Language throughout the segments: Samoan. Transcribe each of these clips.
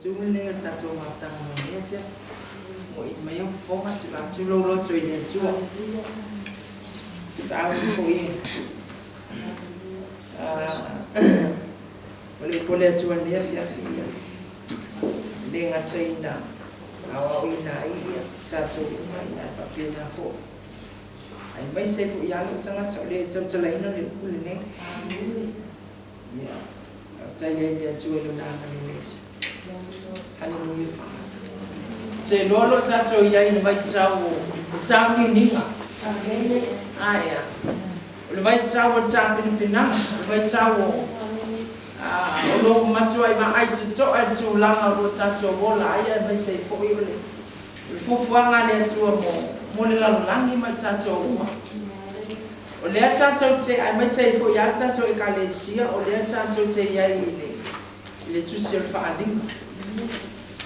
Tu lenei o le tatou mafutaga mo lenei afiafi. Mo'i mai au fofoga tuu atu lou loto i le Atua. Sauni foi o le upu a le Atua i lenei afiafi ia le gataina aoaoina ai ia tatou uma ia ae faapena foi aemaise ai foi lava lou tagata o le tautalaina le upu lenei. Ia, faafetai ai i le Atua i Lona agalelei. Haleluia. Te iloa o lo o tatou i ai i le vaitau o sauniuniga. Ae a? O le vaitau o le tapenapenaga, o le vaitau o o lo o matuai vaai totoa i le tulaga o lo o tatou ola ai, aemaise ai foi o le fuafuaga a le Atua mo le lalolagi ma i tatou uma. O lea tatou te, aemaise ai foi lava le tatou Ekalesia, o lea tatou te i ai i le, i le Tusi o le Faaaliga.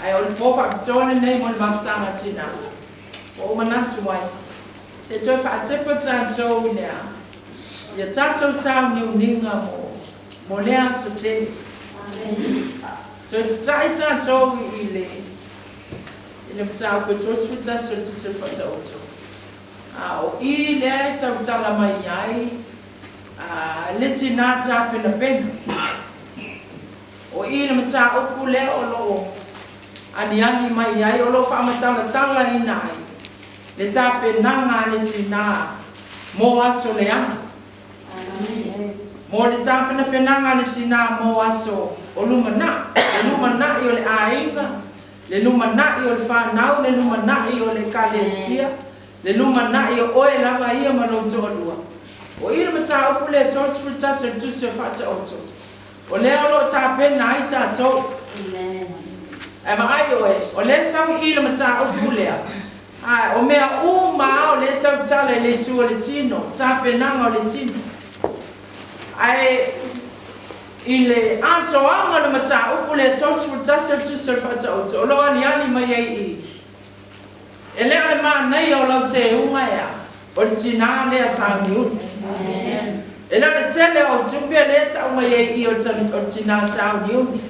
Ae o le po faapitoa lenei mo le mafutaga tina, ua ou manatu ai, se toe faatepa tatou i le a, ia tatou sauniuniga mo, mo lea aso tele. Toe tata'i tatou i le, i le mataupu e 31 o le Tusi o le Faataoto. A o i lea e tautala mai ai le tinā tapenapena. O i le mataupu lea o lo o aniani mai ai, o lo o faamatalatalaina ai le tapenaga a le tinā mo aso leaga. Mo le tapenapenaga a le tinā mo aso o lumanai, le lumanai o le aiga, le lumanai o le fanau, le lumanai o le Ekalesia, le lumanai o oe lava ia ma lou toalua. O i le mataupu lea 31 o le Tusi o Faataoto, o lea o lo o tapena ai tatou. Ae vaai oe, o lea e sau i i le mataupu lea, a o mea uma lava o lea e tautala i le itu o le tino, tapenaga o le tino. Ae i le atoaga o le mataupu lea 31 o le Tusi o le Faataoto o lo o aliali mai ai i i, e le o le manaia o lau teuga e a, o le tinā lea sauniuni. E le o le tele o au tupe lea e tau mai ai i i o le tinā sauniuni.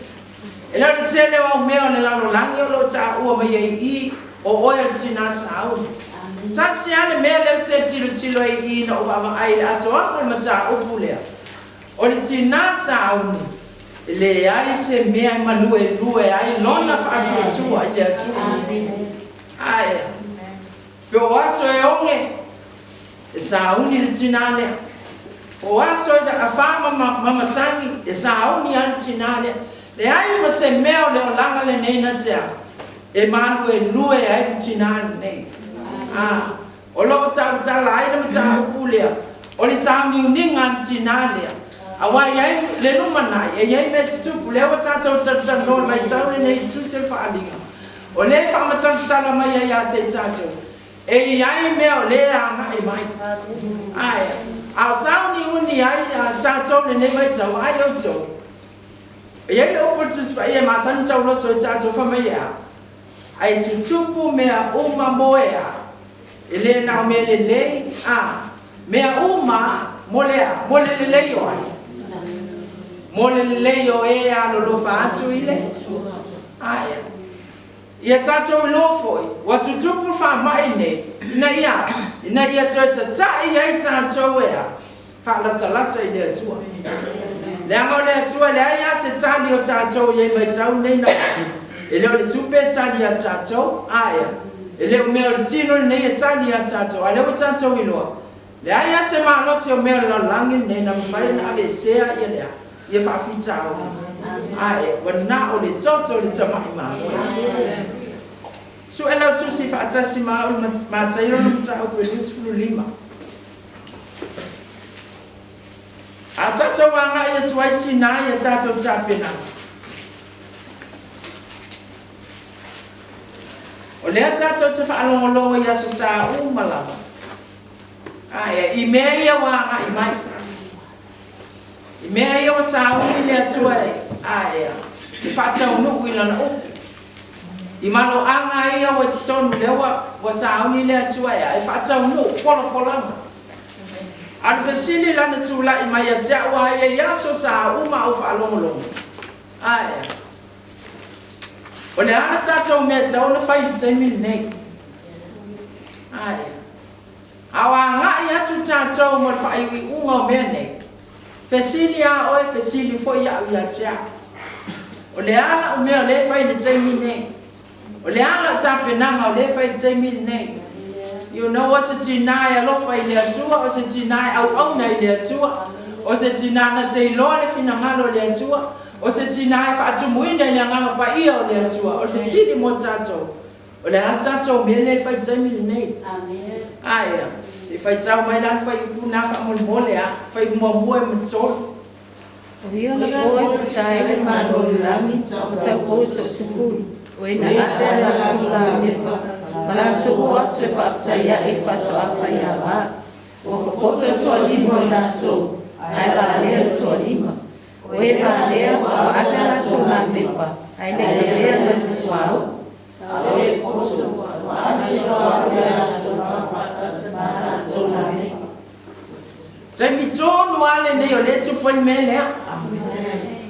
E le o le tele o au mea o le lalolagi o lo o taua mai ai i i, o oe o le tinā sauni. Tasi lava le mea lea ou te tilotilo ai i i ina ua vaavaai i le atoaga o le mataupu lea, O le tinā sauni, e leai se mea e maluelue ai lona faatuatua i le Atua. Ae, pe o aso e oge, e sauni le tinā lea. Po o aso e afa ma matagi, e sauni lava le tinā lea. Leai ma se mea o le olaga lenei na te au, e maluelue ai le tinā lenei. A, O lo o tautala ai le mataupu lea, o le sauniuniga a le tinā lea, aua e i ai le lumanai, e i ai mea tutupu, lea ua tatou talatalanoa i le vaitau lenei i le tusi o le faaaliga, o lea e faamatalatala mai ai ia te i tatou, e i ai mea o lea e agai mai. Ae, a o sauniuni ai tatou i lenei vaitau, ai outou. E i ai le upu i le Tusi Paia e masani ona tauloto ai tatou, fai mai e a? Ae tutupu mea uma mo e a? E le na o mea lelei, a mea uma mo le a? Mo le lelei o ai? Mo le lelei o e alolofa atu i le Ae a? Ia tatou iloa foi, ua tutupu le faamai nei, ina ia a? Ina ia toe tata'i ai tatou e a? Faalatalata i le Atua. Leaga o le Atua e leai lava se tali o tatou i ai vaitau nei na E le o le tupe e tali ia tatou, ae e le o mea o le tino lenei e tali ia tatou, a lea ua tatou iloa, leai lava se malosi o mea o le lalolagi lenei na mafai ona aveesea ia le ia faafitauli, ae ua na o le toto o le tamai mamoe. Sue lau tusi faatasi ma au i Mataio lona mataupu e 25. A tatou agai atu ai tinā i a tatou tapenaga. O lea tatou te faalogologo i aso sa uma lava. Ae i mea ia ua agai mai. I mea ia ua sauni le Atua e ae e faataunuu i lana upu. I maloaga ia ua i totonu lea ua ua sauni le Atua e ae faataunuu folafolaga. A o le fesili i lana tulai mai ia te au a ia i aso sa uma au faalogologo. Ae. O le a le tatou mea e tatau ona fai i le taimi lenei? Ae, a o agai atu tatou mo le faaiuiuga o mea nei, fesili lava oe, fesili foi au ia te au, O le a lau mea o lea e fai i le taimi lenei? O le a lau tapenaga o lea e fai i le taimi lenei? You know, o se tinā e alofa i le Atua, o se tinā e auauna i le Atua, o se tinā na te iloa le finagalo o le Atua, o se tinā e faatumuina i le Agaga Paia o le Atua. O le fesili mo tatou, o le a le tatou mea lea e fai i le taimi lenei? Ae, se i faitau mai la le fuaiupu lena faamolemole a, fuaiupu muamua e ma tolu. O ia na po e tusa ai le Malo o le lagi ma taupo i toasefulu, o e na ape a latou lamepa, ma latou o atu e faafetai aʻe i le faatoa faiava. Ua popoto le toalima o i latou, ae valea le toalima. O e valea ua ape a latou lamepa, ae le i lavea ma le suauu. A o e poto, ua ave le suauu i a latou faatasi ma a latou lamepa. Taimi tonu lava lenei o lea e tupu ai le mea lea.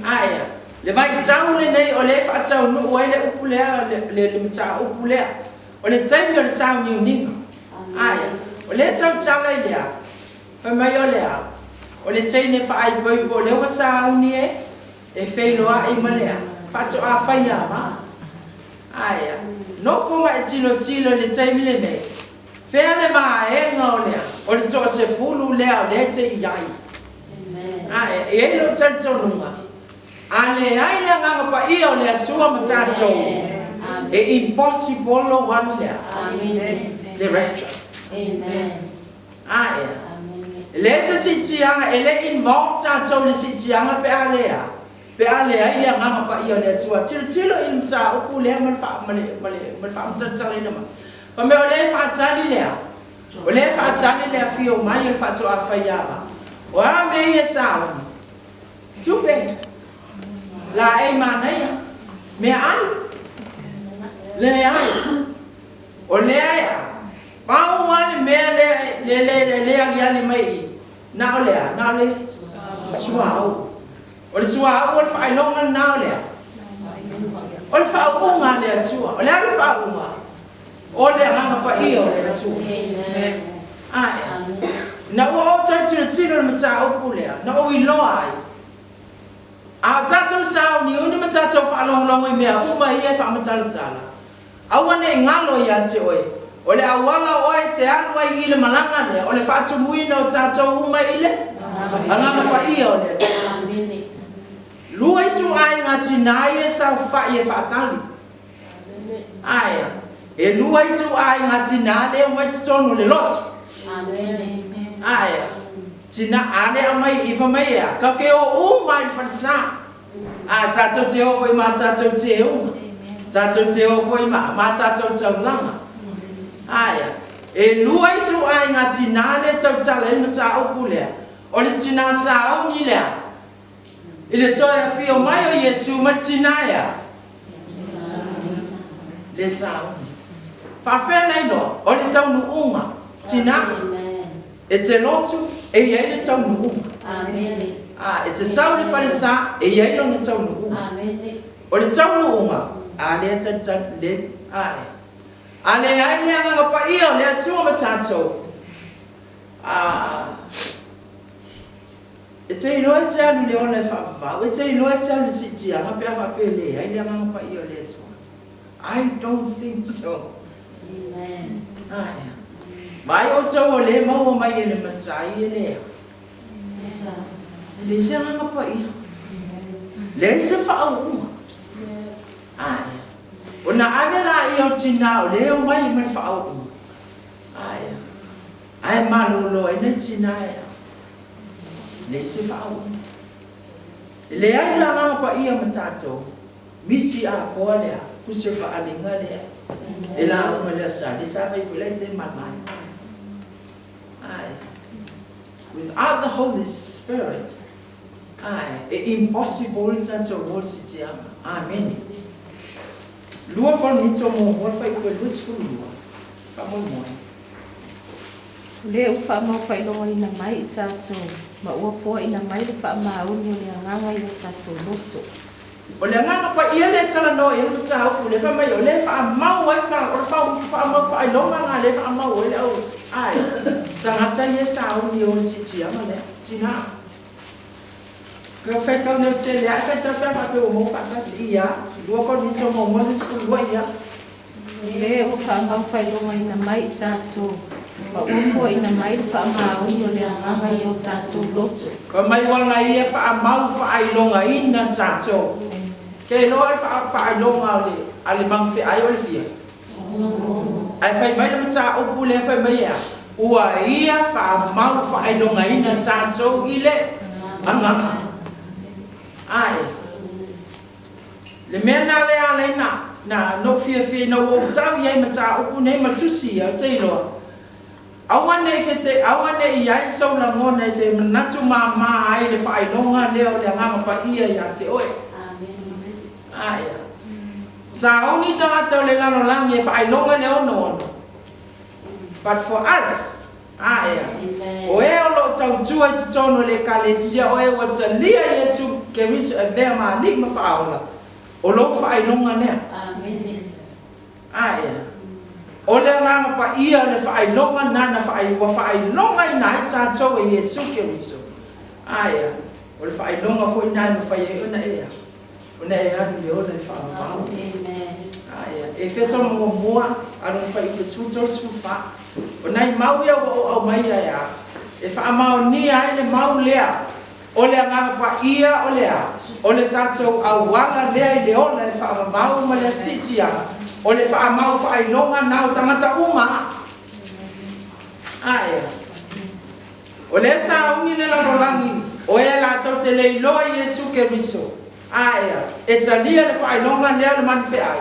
Ae, le vaitau lenei o lea e faataunuu ai le upu lea, le mataupu lea. O le taimi o le sauniuniga. Ae, o lea e tautala i le a? Fai mai o le a? O le teine faaipoipo o lea ua sauni e feiloai ma le a? Faatoa faiava. Ae, nofo ma e tilotilo i le taimi lenei. Fea le vaega o le a? O le toasefulu lea o lea e te i ai. Ae, e i ai lou talitonuga, a leai le Agaga Paia o le Atua ma tatou, e impossible lou alu lea. Le rapture. Ae, e leai se siitiaga, e le involve tatou i le siitiaga pe a lea, pe a leai le Agaga Paia o le Atua. Tilotilo i le mataupu lea ma le ma le ma le faamatalatalaina mai. Fai mai o lea e faatali lea, o lea e faatali le afio mai o le faatoa faiava. O a mea ia e sauni? Tupe, laei manaia, meaai, leai. O lea e a, pau lava le mea lea le le le aliali mai i i, na o le a, na o le suauu. O le suauu o le faailoga lena o le a? O le faauuga a le Atua. O le a le faauuga? O le Agaga Paia o le Atua. Ae, ina ua ou toe tilotilo i le mataupu lea, na ou iloa ai, a o tatou sauniuni ma tatou faalogologo i mea uma ia e faamatalatala, aua ne i galo ia te oe, o le auala o oe e te alu ai i le malaga lea, o le faatumuina o tatou uma i le Agaga Paia o le Atua. Lua ituaiga tinā ia e saofai e faatali. Ae, e lua ituaiga tinā lea e omai totonu o le lotu. Ae, tinā, a lea aumai i i, fai mai e a, tatou te o uma i le falesa. A, tatou te o foi ma tatou teuga. Tatou te o foi ma, ma tatou taulaga. Ae, e lua ituaiga tinā lea e tautala ai le mataupu lea, o le tinā sauni lea, i le toe afio mai o Iesu ma le tinā e a? Le sauni. Faafea na iloa? O le taunuuga. Tinā, e te lotu, e i ai le taunuuga. A, e te sau i le falesa, e i ai lona taunuuga. O le taunuuga, a lea talitali, le, a e. A leai le Agaga Paia o le Atua ma tatou, a, e te iloa e te alu i le ola e faavavau, e te iloa e te alu i le siitiaga pe a faapea e leai le Agaga Paia o le Atua. I don't think so. Ae. Vaai outou o lea e maua mai e le matai e leai. E leai se Agaga Paia. Leai se faauuga. Ae. Ona ave laia o tinā o lea e omai ma le faauuga. Ae. Ae malolo ai nai tinā e a. Leai se faauuga. E leai le Agaga Paia ma tatou. Misi atoa lea, tusi o faaaliga lea e lauga i le Aso Sa, sa fai foi la i te mana ai. Without the Holy Spirit, ae, e impossible le tatou o le sitiaga. Amene. Lua Korinito muamua le fuaiupu e 22. Faamoemoe. O lea ua faamaufaailogaina mai i tatou, ma ua poaina mai le faamaoni o le Agaga i o tatou loto. O le Agaga Paia lea e talanoa i ai le mataupu lea fai mai o lea e faamau ai ka o le faamau faailoga lena lea e faamau ai le au ae tagata ia e sauni i o le siitiaga lea tina. Ke faitau nei tele ae faitau pe a faapea ua maua faatasi ia 2 Korinito 1 22 ia. Le ua faamau faailogaina mai i tatou, ma ua foaina mai le faamaoni o le Agaga i o tatou loto. Fai mai ua na ia faamau faailogaina tatou. Ke iloa le faailoga o le a le magafeai o le fia? Ae fai mai le mataupu lea fai mai e a? Ua ia faamau faailogaina tatou i le Agaga. Ae. Le mea lena lea ala ai na, na, na ou fiafia ina ua ou tau i ai mataupu nei ma tusi ia, ou te iloa, aua ne i fete, aua ne i i ai sou lagona e te manatu māmā ai le faailoga lea o le Agaga Paia ia te oe. Ae a. Sauni tagata o le lalolagi e faailoga le 66. But for us, Ae, o e o lo o tautua i totonu o le Ekalesia, o e ua talia Iesu Keriso e avea ma Alii ma Faaola, o lou faailoga lea. Ae, o le Agaga Paia o le faailoga nana ua faailogaina ai tatou e Iesu Keriso. Ae, o le faailoga foi lena e mafai ai ona e ona e alu i le ola e faavavau. Ae, Efeso 1, a lona fuaiupu 13, 14. O nai mau ia ua ou aumaia e a? E faamaonia ai le mau lea o le Agaga Paia o le a? O le tatou auala lea i le ola e faavavau ma le siitiaga, o le faamau faailoga na o tagata uma a. Ae a? O lea sa ugi le lalolagi, o e latou te le iloa i Iesu Keriso. Ae a? E talia le faailoga lea o le manufeai.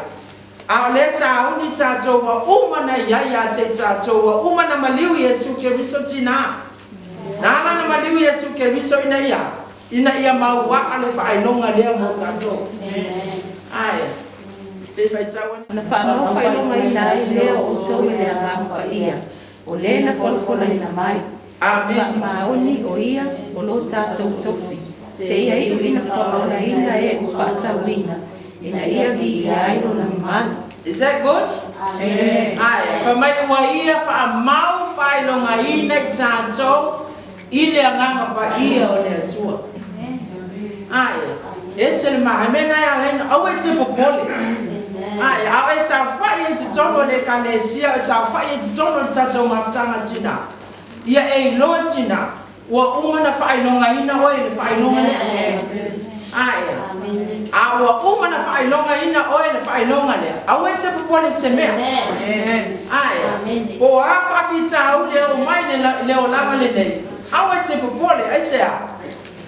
A o lea sauni tatou ua uma na i ai ia te tatou ua uma na maliu Iesu Keriso tina. Na ala na maliu Iesu Keriso ina ia ina ia mauaa le faailoga lea mo tatou. Ae se i faitau ane. Ona faamau faailogaina ai lea o outou e le Agaga Paia, o le na folafolaina mai. Amene. Faamaoni o ia o lo tatou tofi, seia iu ina faaolaina e ua faatauina, ina ia viia ai lona mamalu. Is that good? Amen. Ae, fai mai ua ia faamau faailogaina i tatou i le Agaga Paia o le Atua. Ae, ese le ma, mea na e ala ai ona aua e te popole. Ae, a o e saofai ai i totonu o le Ekalesia, o e saofai ai i totonu o le tatou mafutaga tina, Ia e iloa tina, ua uma na faailogaina oe i le faailoga lea. Ae, a ua uma na faailogaina oe i le faailoga lea, aua e te popole i se mea. Ae, po o a faafitauli e oo mai i le olaga lenei, aua e te popole, aisea?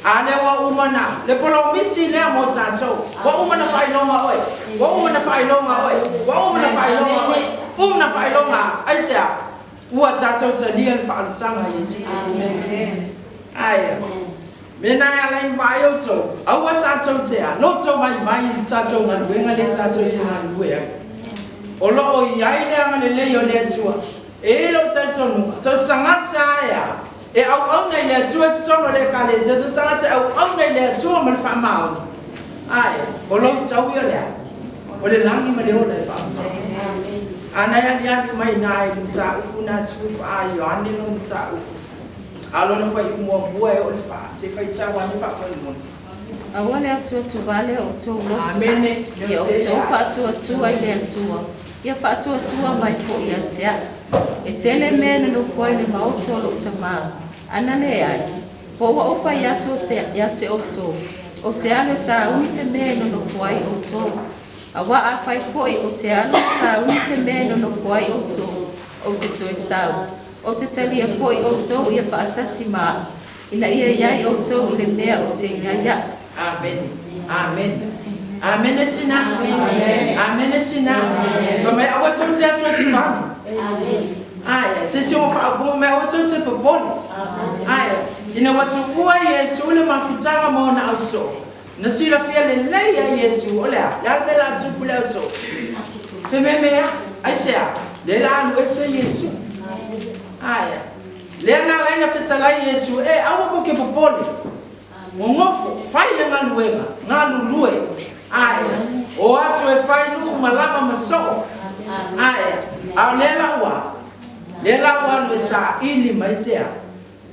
A lea ua uma na, le polomisi lea mo tatou, ua uma na faailoga oe, ua uma na faailoga oe, ua uma na faailoga oe, uma na faailoga, aisea? Ua tatou talia le faalutaga a Iesu Keriso. Ae mea na e ala ai ona vaai outou, aua tatou te a loto vaivai i le tatou galuega lea tatou te galulue ai. O lo o i ai le agalelei o le Atua. E i ai lou talitonuga, so o se tagata lava e a, e auauna i le Atua i totonu o le Ekalesia, so o se tagata e auauna i le Atua ma le faamaoni, ae o lou taui o le a? O le lagi ma le ola e faamama. A na e aliali mai ina i le mataupu na 14 Ioane lona mataupu, a o lona fuaiupu muamua e oo i le fa, se i faitau ane faamolemole. Aua le atuatuvale o outou loto. Amene. Ia outou faatuatua i le Atua, ia faatuatua mai foi ia te a'u. E tele mea e nonofo ai i le maota o lou Tamā, ana leai, po ua ou fai atu ia te outou, ou te alu e sauni se mea e nonofo ai outou. Auā afai foi ou te alu e sauni se mea e nonofo ai outou, ou te toe sau, ou te talia foi outou ia faatasi ma a'u, ina ia i ai outou i le mea ou te i ai a'u. Amene. Amene. Amene tina. Amene tina. Fai mai aua tou te atuatuvale. Ae, se isi ua faaopoopo mai aua tou te popole. Ae, ina ua tuua Iesu le mafutaga ma ona ausoo, na silafia lelei ai Iesu, o le a? Le a le mea la tupu le ausoo? Fememeaʻi. Aisea? Lea la alu ese Iesu. Ae, lea na ala ai na fetalai Iesu, e, aua kou te popole. Gogofo, fai le galuega, galulue. Ae, o atu e fai nuu ma lava ma soo. Ae, a o lea la ua, lea la ua alu e saili mai se a.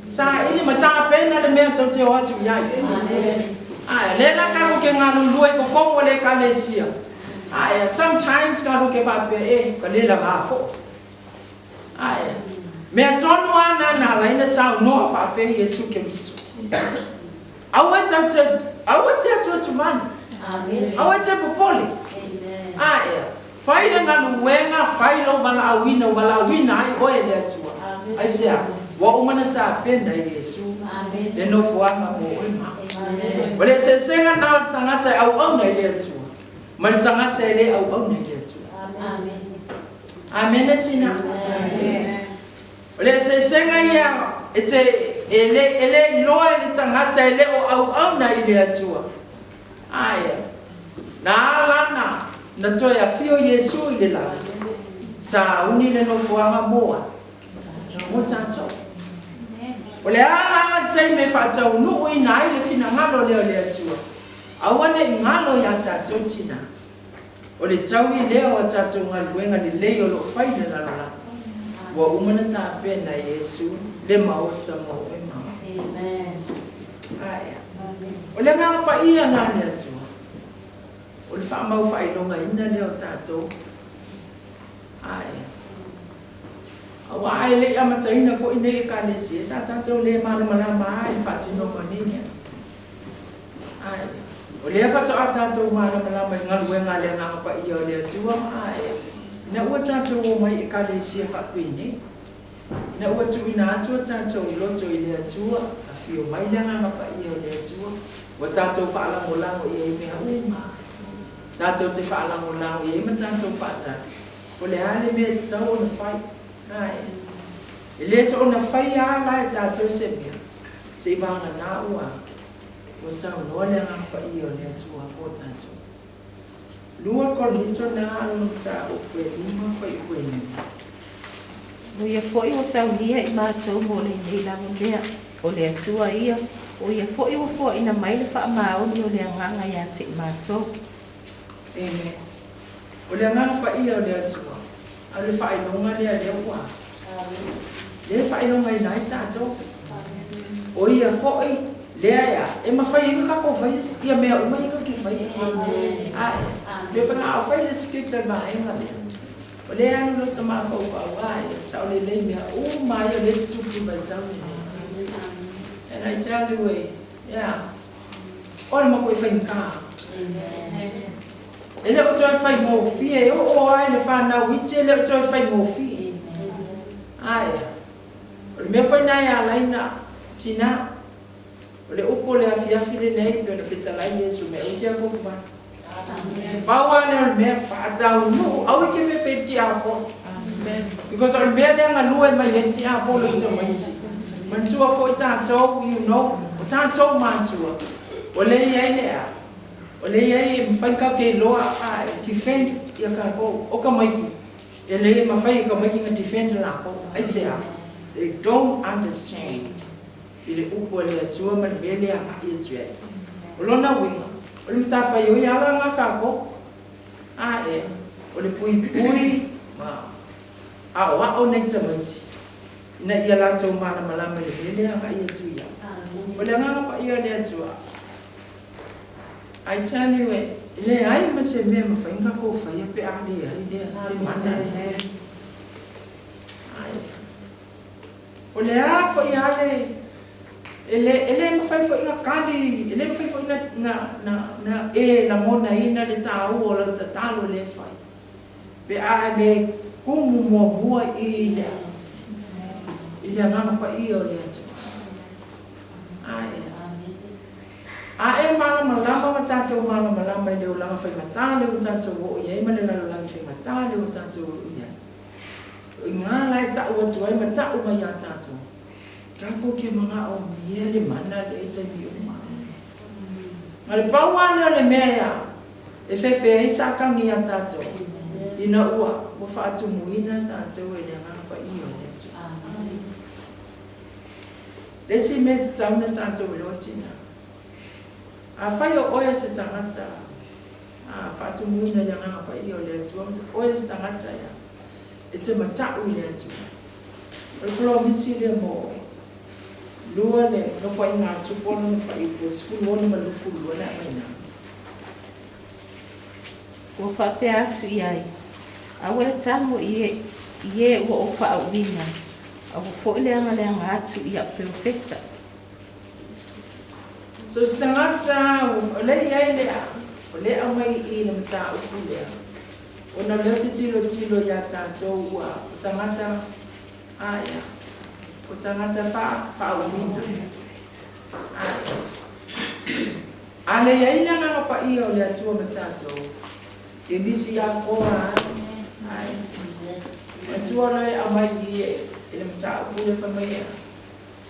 Saili ma tapena le mea tou te o atu i ai. Ae, lea la tatou te galulue i totonu o le Ekalesia. Ae, sometimes tatou te faapea, e, ka le lava foʻi. Ae, mea tonu lava na na ala ai ona saunoa faapea Iesu Keriso. Aua e tau te, aua e te atuatuvale. Aua e te popole. Ae, fai le galuega, fai lou valaauina, ua valaauina ai oe e le Atua. Aisea? Ua uma ona tapena e Iesu le nofoaga mo oe ma au. O le eseesega lena o le tagata e auauna i le Atua ma le tagata e le auauna i le Atua. Amene tina. O le eseesega ia e te e le e le iloa e le tagata e le o auauna i le Atua. Ae na ala na na toe afio Iesu i le lagi, sauni le nofoaga mo a mo tatou. O le a la le taimi e faataunuuina ai le finagalo lea o le Atua, aua ne i galo iā tatou tina. O le taui lea o a tatou galuega lelei o lo o fai i le lalolagi, ua uma ona tapena e Iesu le maota mo oe ma au. Ae, o le Agaga Paia la o le Atua, o le faamau faailogaina lea o tatou. Ae, aua e le i amataina foi nei Ekalesia, sa tatou le malamalama lava i le faatinoga o nei mea. Ae, o lea faatoa tatou malamalama i galuega a le Agaga Paia o le Atua, ae, ina ua tatou omai i Ekalesia faapenei, ina ua tuuina atu o tatou loto i le Atua, afio mai le Agaga Paia o le Atua, ua tatou faalagolago i ai mea uma, tatou te faalagolago i ai ma tatou faatali, o le a le mea e tatau ona fai? Ae, e le soona faia lava la e tatou se mea, Se i vagana ua ua saunoa le Agaga Paia o le Atua mo tatou. Lua Korinito na alo mataupu e lima fuaiupu e lima. O ia foi ua saunia i matou mo lenei lava mea, o le Atua ia, o ia foi ua foaina mai le faamaoni o le Agaga ia te i matou. Amen. O le Agaga Paia o le Atua, a o le faailoga lea lea ua lea e faailogaina ai tatou. O ia foi lea e a, e mafai ai ona tatou faia ia mea uma ia tatou te faia. Ae, le faiga a fai le scripture vaega lea, o lea e alu lau tamafaufau, ae, sao lelei mea uma ia o lea e tutupu i le vaitau lenei. And I tell you, eh, yeah, o le matua faigata. E le o toe faigofie, e oo lava i le fanau iti e le o toe faigofie. Ae, o le mea foi lena e ala ai na tina, o le upu o le afiafi lenei pei ona fetalai Iesu mai, aua te atuatuvale. Pau lava lea o le mea faataunuu, aua e te fefe i le tiapolo. Because o le mea lea galue mai ai le tiapolo i tamaiti. Manatua foi tatou, you know, o tatou matua, o lea e i ai le a? O lea e i ai e mafai ka ke iloa a e defend ia kakou o tamaiti e leai e mafai e tamaiti na defend lakou aisea they don't understand i le upu a le Atua ma le mea lea agai atu ai o lona uiga o le matafaioi ala na kakou a e o le puipui ma aoao nei tamaiti ina ia latou malamalama i le mea lea agai atu i ai o le Agaga Paia o le Atua. I tell you e leai ma se mea e mafai ona tatou faia pe a leai le mana lea. Ai. O le a foi a le e le e le mafai foi ona kali, e le mafai foi na na na na e lagonaina le taua o lau tatalo lea e fai pe a le kumu muamua i le i le Agaga Paia o le Atua. Ai. A e malamalama ma tatou malamalama i le olaga faigata lea ua tatou oo i ai ma le lalolagi faigata lea ua tatou oo i ai, o i ina la e tau atu ai ma tau mai iā tatou, tatou te manaomia le mana lea i taimi uma. Ma le pau lava lea o le mea e a, e fefe ai Satani iā tatou, ina ua ua faatumuina tatou e le Agaga Paia o le Atua. Le isi mea e tatau ona tatou iloa tina, afai o oe o se tagata Faatumuina i le Agaga Paia o le Atua, oe se tagata ia, e te mata'u i le Atua. O le polomisi lea mo oe. Lua le nofoaiga a Tupu ona ma fuaiupu e 16 ma 22 le aumaiga. Ua faapea atu i ai, Aua le tago i e, i e ua ou faauuina, aua foi le agaleaga atu i a'u perofeta. So se tagata o lea e i ai le a, o lea e aumai i i le mataupu lea, ona o lea ou te tilotilo ia tatou ua o tagata a ia, o tagata faauuina. A ia. A le i ai le Agaga Paia o le Atua ma tatou, e misi atoa lava. Ai. Matua loa e aumai i i e le mataupu lea fai mai ea,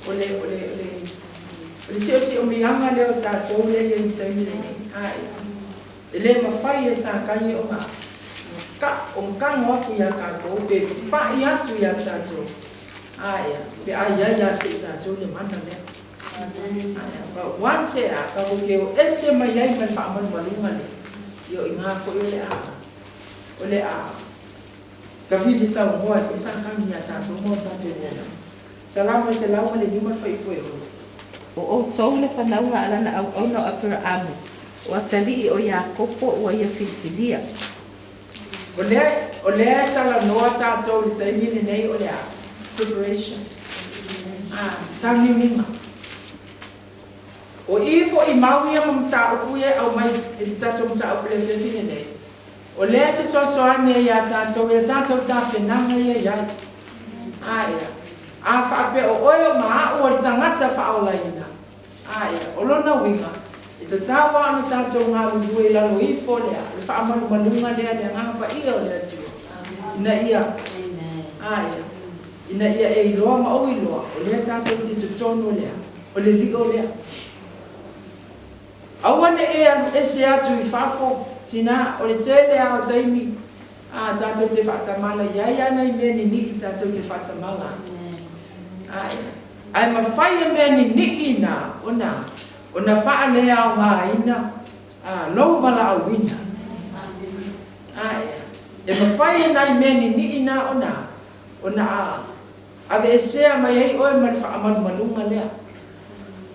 o le, o le, o le, o le siosiomiaga lea o tatou lea e i ai i le taimi lenei. Ai. E le mafai e Satani ona ona tago atu ia tatou pe papa'i atu ia tatou. Ai, pe a i ai ia te i tatou le mana lea. But once e a, tatou te o ese mai ai ma le faamalumaluga lea, ia o i ina foi o le a, o le a tafili saunoa ai foi Satani ia tatou ma o tatou olaga. Salamo 105 le fuaiupu e 6. O ʻoutou le fanauga a lana auauna o Aperaamo, o atalii o Iakopo ua ia filifilia. O lea, o lea e talanoa tatou i le taimi lenei o le a? Preparation. A, sauniuniga. O i foi mau ia ma mataupu ia e aumai i le tatou mataupu i le afiafi lenei, o lea e fesoasoani ai ia tatou i a tatou tapenaga ia i ai. A ea, a faapea o oe o ma a'u o le tagata faaolaina, A ia, o lona uiga, e tatau lava ona tatou galulue i lalo ifo o le a? Le faamalumaluga lea, le Agaga Paia o le Atua, ina ia, a ia, ina ia e iloa ma ou iloa, o lea tatou te i totonu o le a? O le lio lea. Aua ne i e alu ese atu i fafo, tina, o le tele lava o taimi, a, tatou te faatamala i ai lava nai mea nini'i tatou te faatamala ai. A ia. Ae mafai e mea nini'i na ona ona faaleaogaina a lou valaauina. A ia. E mafai e nai mea nini'i na ona ona aveesea mai ai oe ma le faamalumaluga lea.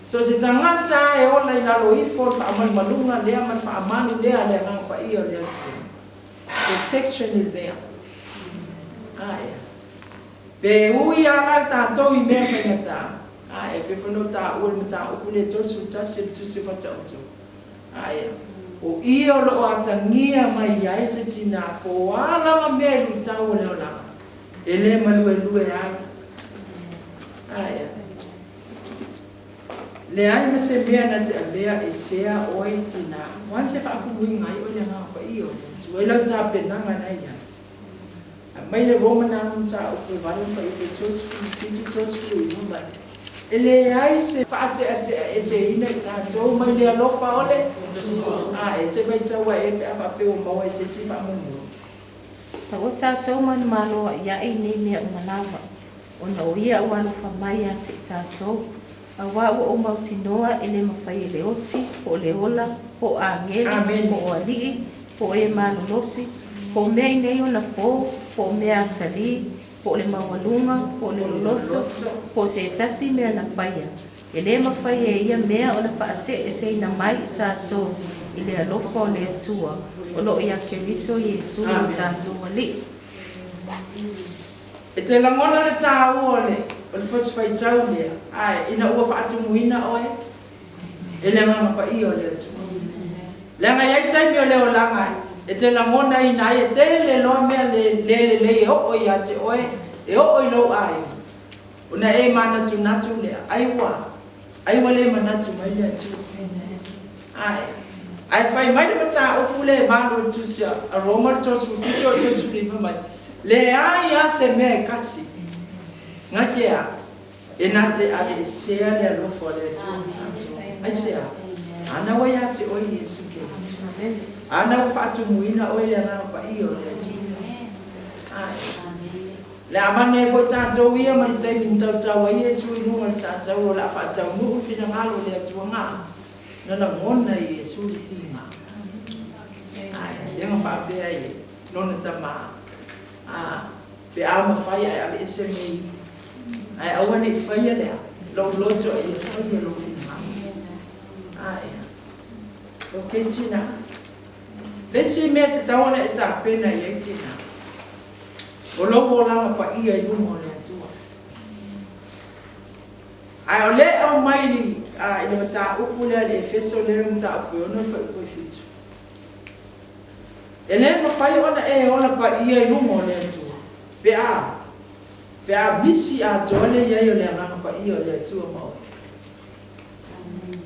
So se tagata e ola i lalo ifo o le faamalumaluga lea ma le faamalu lea a le Agaga Paia o le Atua. Protection is there. Ae. Pe ui a la tatou i mea faigata. Ae, pe foi na ou taua le mataupu lea 31 o le Tusi o Faataoto. Ae, o ia o lo o atagia mai ai se tina po o a lava mea e luitau o le olaga, e le maluelue ai. Ae. Leai ma se mea na te avea e sea oe tina. Once e faakumuiga ai oe le Agaga Paia o le Atua i lau tapenaga na i ai. Aumai le Roman anu mataupu e 8 fuaiupu e 37 39 mai. E leai se faateatea eseina i tatou mai le alofa o le Atua. Ae se faitau ae pe a faapea ua maua e se isi faamoemoe. Ma ua tatou manumalo aʻiaʻi i nei mea uma lava. Ona o ia ua alofa mai ia te i tatou, auā ua ou mautinoa e le mafai e le oti, po o le ola, po o āgele, po o aliʻi, po o e malolosi, po o mea i nei ona pō, po o mea atalī, po o le maualuga, po o le loloto, po o se tasi mea na faia, e le mafai e ia mea ona faateʻeseina mai i tatou i le alofa o le Atua o lo o iā Keriso Iesu lo tatou Alii. E te lagona le tāua o le o le fosi faitau lea, ae ina ua faatumuina oe e le Agaga Paia o le Atua. Leaga e i ai taimi o le olaga e te lagonaina ai e tele loa mea le le lelei e oo ia te oe, e oo i lou aiga, ona e manatunatu lea, ai ua, ai ua le manatu mai le Atua. Ae, ae fai mai le mataupu lea e 8 o le Tusi a Roma le 37 o le 39 mai, Leai lava se mea e kasi, gake a, e na te aveesea le alofa o le Atua ma tatou. Aisea? Ana ua ia te oe Iesu Keriso. Ana ua faatumuina oe i le Agaga Paia o le Atua. Ae. Le a avane ai foi tatou ia ma le taimi na tautau ai Iesu i luga o le sataua o le a faataunuu le finagalo o le Atua ga, na lagona e Iesu le tiga. Lea na faapea ai lona tamā, A, pe a mafai ae aveese mea ia, ae aua ne i faia lea lou loto, a ia faia lou finagalo. Ae, okay tinā. Le isi mea e tatau ona e tapena i ai tinā, o lou olaga paia i luma o le Atua. Ae o lea e aumai i le mataupu lea i le Efeso lea le mataupu e 6 e fuaiupu e 7. E le mafai ona e ola paia i luma o le Atua pe a pe a misi atoa le i ai o le Agaga Paia o le Atua ma oe.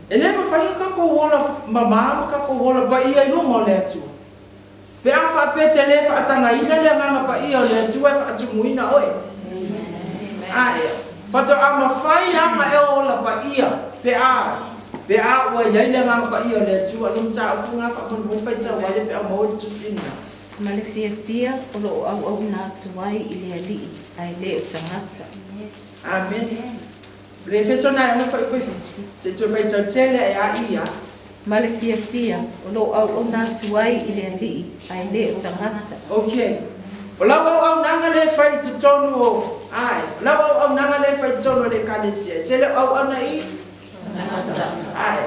E le mafai ona tatou ola mamā ma tatou ola paia i luma o le Atua pe a faapea te le faatagaina le Agaga Paia o le Atua e faatumuina oe. Ae, faatoa mafai lava ona e ola paia pe a pe a ua i ai le Agaga Paia o le Atua. O le mataupu lena faamolemole faitau ai pe a maua le tusi lena. Ma le fiafia o lo o auauna atu ai i le Alii, ae le o tagata. Amene. O le Efeso na e ono fuaiupu e 7. Se i toe faitau tele ae a i a. Ma le fiafia o lo o auauna atu ai i le Alii, ae le o tagata. Ok. O lau auaunaga lea e fai i totonu o, ae, o lau auaunaga lea e fai i totonu o le Ekalesia, e tele o auauna i? Tagata. Ae.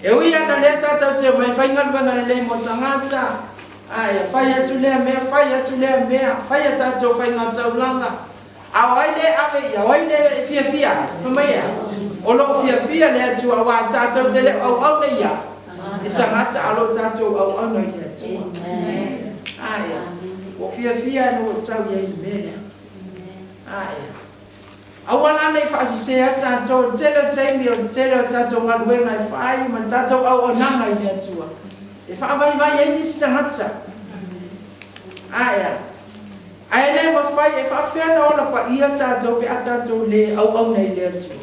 E ui ana lea tatou te omai fai galuega lelei mo tagata, ae, fai atu lea mea, fai atu lea mea, fai a tatou faigataulaga, A o ai lea e ave ia? O ai lea e fiafia ai? Fai mai e a? O lo o fiafia le Atua aua tatou te le o auauna ia i tagata a o lo o tatou auauna i le Atua. Ae a? Ua fiafia ina ua tau i ai i le mea lea. Ae a? Aua la ne i faasesea tatou i le tele o taimi o le tele o tatou galuega e fai ma le tatou auaunaga i le Atua e faavaivai ai nisi tagata. Ae a? Ae le mafai, e faafefea ona ola paia tatou pe a tatou le auauna i le Atua?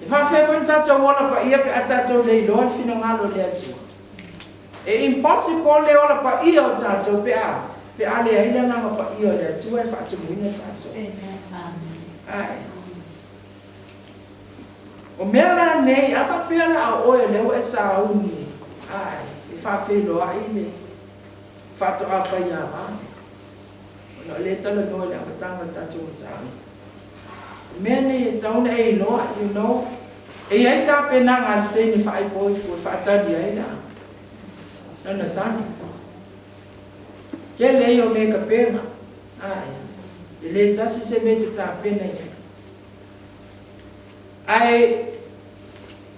E faafefea foi ona tatou ola paia pe a tatou le iloa le finagalo o le Atua? E impossible le ola paia o tatou pe a pe a leai le Agaga Paia o le Atua e faatumuina tatou. Ae o mea la nei, a faapea la o oe o lea ua e sauni, ae e faafeiloai le faatoa faiava. Ona o lea e talanoa i le amataga o le tatou mataupu. O mea nei e tatau ona e iloa, you know, e i ai tapenaga a le teine faaipoipo e faatali ai la lana tane. Tele ia o mea e tapena, ae e le tasi se mea e te tapena i ai. Ae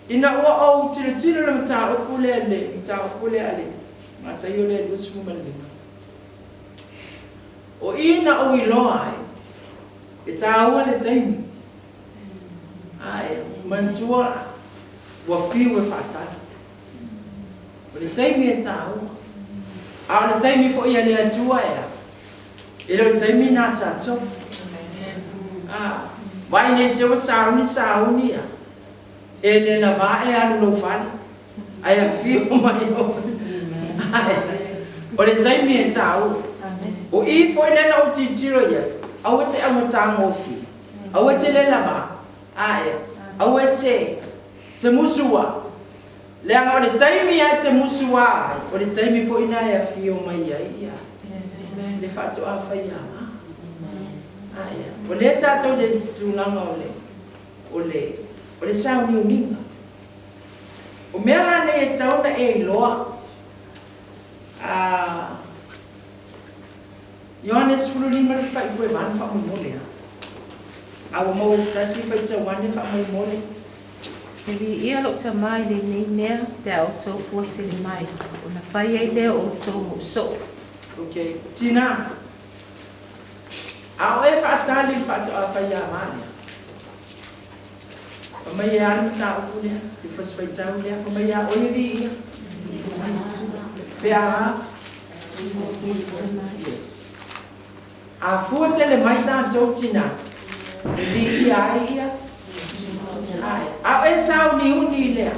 ina ua ou tilotilo i le mataupu lea, le mataupu lea a le Mataio lea 25, O i na ou iloa ai, e tāua le taimi. Ae, manatua ua fiu e faatali. O le taimi e tāua. A o le taimi foi a le Atua e a? E le o le taimi nā tātou. A, vai nei te ua sauni sauni a. E le lava e alu lou fale. Ae afio mai oe. Ae, o le taimi e tāua. O i foi lea na ou tilotilo i ai, aua e te aumatagofie, aua e te le lava, ae, aua e te, te musuā. Leaga o le taimi lava e te musuā ai, o le taimi foi lena e afio mai ai ia le faatoa faiaga. Ae, o lea tatou te i le tulaga o le, o le, o le sauniuniga. O mea la nei e tatau ona e iloa, a Ioane 15 le faaipu e 8 faamolemole a. A ua maua se tasi faitau ane faamolemole. E viia lou Tama i lenei mea pe a outou puatele mai, ona fai ai lea o outou ma ou soo. Ok, tina, a o e faatali i le faatoa faiava lea. Fai mai e a le mataupu lea, le fasi faitau lea, fai mai a oe e viia. Pe a? Yes. A fua tele mai tatou tina, e viia ai ia. Ae, a o e sauniuni lea,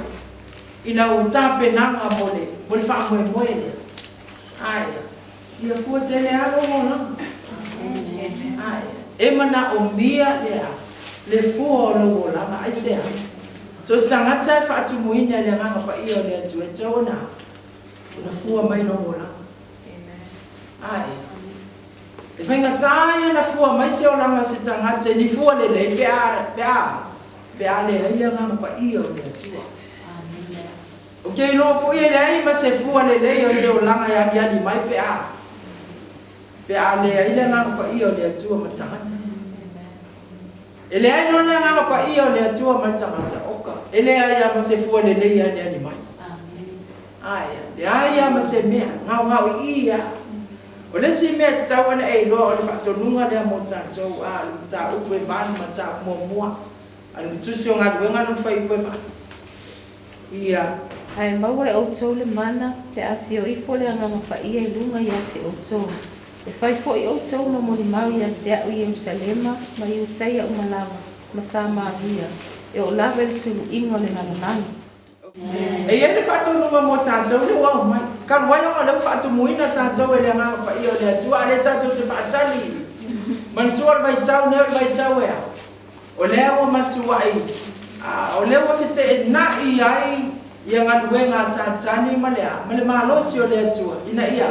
i lau tapenaga mo le, mo le faamoemoe lea. Ae, ia fua tele lava lou olaga. Ae, e manaomia lea, le fua o lou olaga. Aisea? So se tagata e faatumuina i le Agaga Paia o le Atua, e tatau ona, ona fua mai lou olaga. Ae. E faigata ia ona fua mai se olaga o se tagata i ni fua lelei pe a, pe a, pe a leai le Agaga Paia o le Atua. Ou te iloa foi e leai ma se fua lelei o se olaga e aliali mai pe a, pe a leai le Agaga Paia o le Atua ma le tagata. E leai loa le Agaga Paia o le Atua ma le tagata, oka, e leai lava ma se fua lelei e aliali mai. Ae, leai lava ma se mea, gaogaoii lava. O le isi mea e tatau ona e iloa o le faatonuga lea mo tatou, a o le mataupu e 8, mataupu muamua, a le Tusi o Galuega lona fuaiupu e 8. Ia. Ae maua e outou le mana, pe a afio ifo le Agaga Paia i luga ia te outou. E fai foi outou ma molimau ia te a'u i Ierusalema ma Iutaia uma lava, ma Samaria, e oo lava i le tuluiga o le lalolagi. E i ai le faatonuga mo tatou lea ua aumai. Talu ai ona o lea ua faatumuina tatou e le Agaga Paia o le Atua, a o lea tatou te faatali i manatua o le vaitau nei o le vaitau e a? O lea ua matuai, o lea ua feteenai ai ia galuega a Satani ma le a? Ma le malosi o le Atua, ina ia